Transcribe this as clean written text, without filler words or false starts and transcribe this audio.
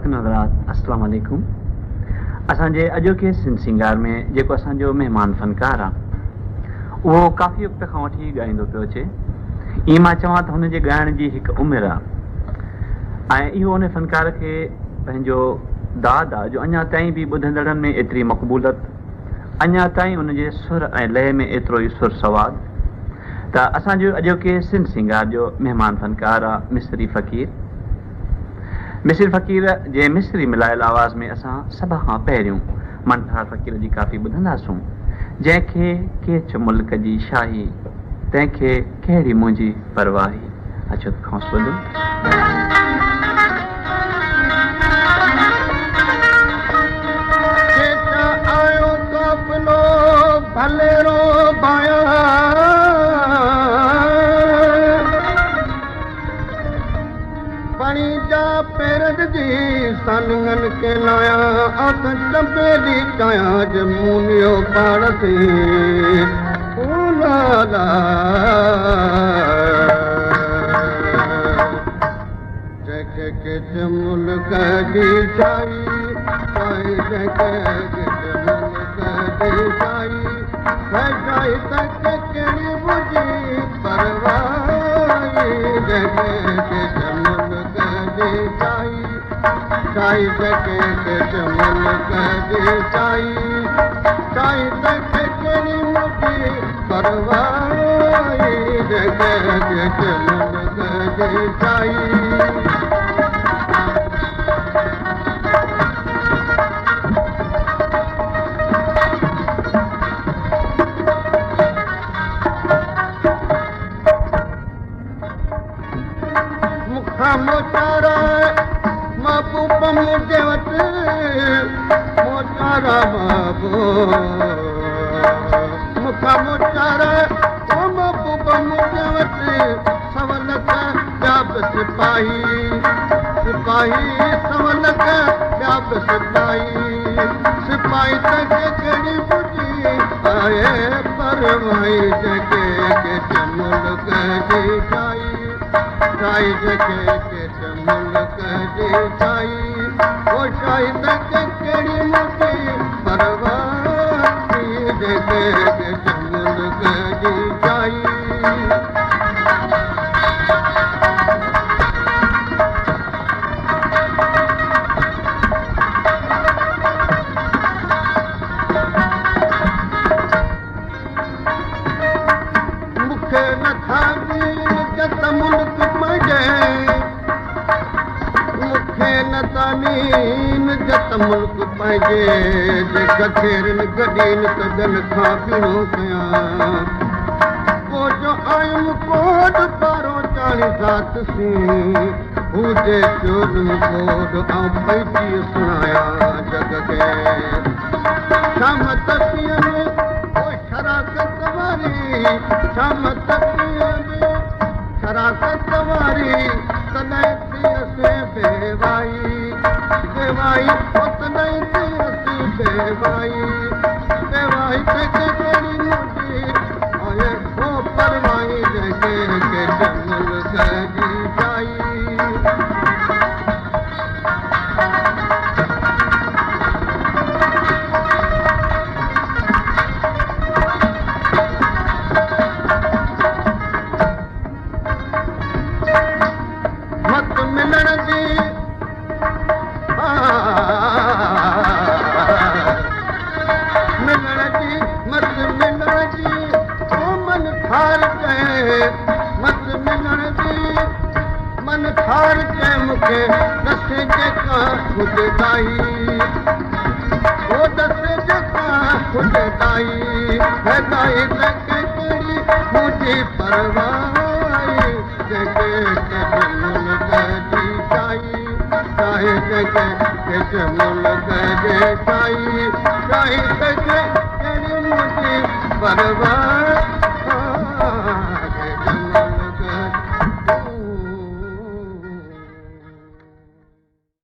خواتين حضرات السلام عليڪم اسان جي اڄوڪي سنڌ سينگار ۾ جيڪو اسان جو مهمان فنڪار آ اهو ڪافي وقت کان وٺي ڳائيندو پيو اچي ائين مان چوان ته هن جي ڳائڻ جي هڪ عمر آ ۽ اهو ان فنڪار کي پنهنجو داد آ جو اڃا تائين به ٻڌندڙن ۾ ايتري مقبولت اڃا تائين ان جي سر ۽ لئه ۾ ايترو ئي سر سواد ته اسان جو اڄوڪي سنڌ سينگار جو مهمان فنڪار آ مصري فقير. مصري فقير جي مصري ملايل آواز ۾ اسان سڀ کان پهريون منٺار فقير جي ڪافي ٻڌنداسون، جنهن کي ڪيچ ملڪ جي شاهي، تنهن کي ڪهڙي منهنجي پرواهي. اچو ته کانئس ٻڌون. ڪيچ آيو قافلو ڀليرو ڀانيان. پڻي جا پيرن جي سانڱن کي لايان آت چنبي ڏي چايان جي مون نيو پاڻ سين او لالا جنهن کي ڪيچ ملڪ جي شاهي شاهي جنهن کي ڪيچ ملڪ جي شاهي شاهي تنهن کي ڪهڙي منهنجي پرواهي جنهن کي ڪيچ ملڪ جي شاهي شاهي جنهن کي ڪيچ ملڪ جي شاهي شاهي تنهن کي ڪهڙي منهنجي پرواهي جنهن کي ڪيچ ملڪ جي شاهي. مون کان موچارا محبوب منهنجي وٽ موچارا محبوب مون کان موچارا او محبوب منهنجي وٽ سوا لک ٻيا به سپاهي سپاهي سوا لک ٻيا به سپاهي سپاهي تنهن کي ڪهڙي منهنجي آهي پرواهي جنهن کي ڪيچ ملڪ جي شاهي شاهي جنهن کي ڪيچ ملڪ جي شاهي او شاهي تنهن کي ڪهڙي منهنجي پرواهي جنهن کي ڪيچ ملڪ جي شاهي. مون کي نه ٿا ڏين جت ملڪ پنهنجي مون کي نه ٿا ڏين جت ملڪ پنهنجي جي گکيرين گڏين ته ٻين کان ٻيڻو ڪيان پوء جو آيم ڪوڏ پارو چاڻي ذات سين هو جي چوڏم ڪوڏ آئون پئجي سڻايان جڳ کي. شام ته پيئن او شراڪت واري شام ته پيئن شراڪت واري تڏهن ٿيسين بيوائي بيوائي او تڏهن ٿيسين بيوائي بيوائي تنهن کي ڪهڙي منهنجي آهي او پرواهي جنهن کي ڪيچ ملڪ جي شاهي. مت ملڻ جي ملڻ جي مت ملڻ جي او من ٺار چئي مت ملڻ جي من ٺار چئي مون کي ڏس جيڪا خود ڏاهي او ڏس جيڪا خود ڏاهي هي ڏاهي تنهن کي ڪهڙي منهنجي پرواهي جنهن کي ڪيچ ملڪ جي شاهي شاهي جنهن کي ڪيچ ملڪ جي شاهي شاهي تنهن کي ڪهڙي منهنجي پرواهي.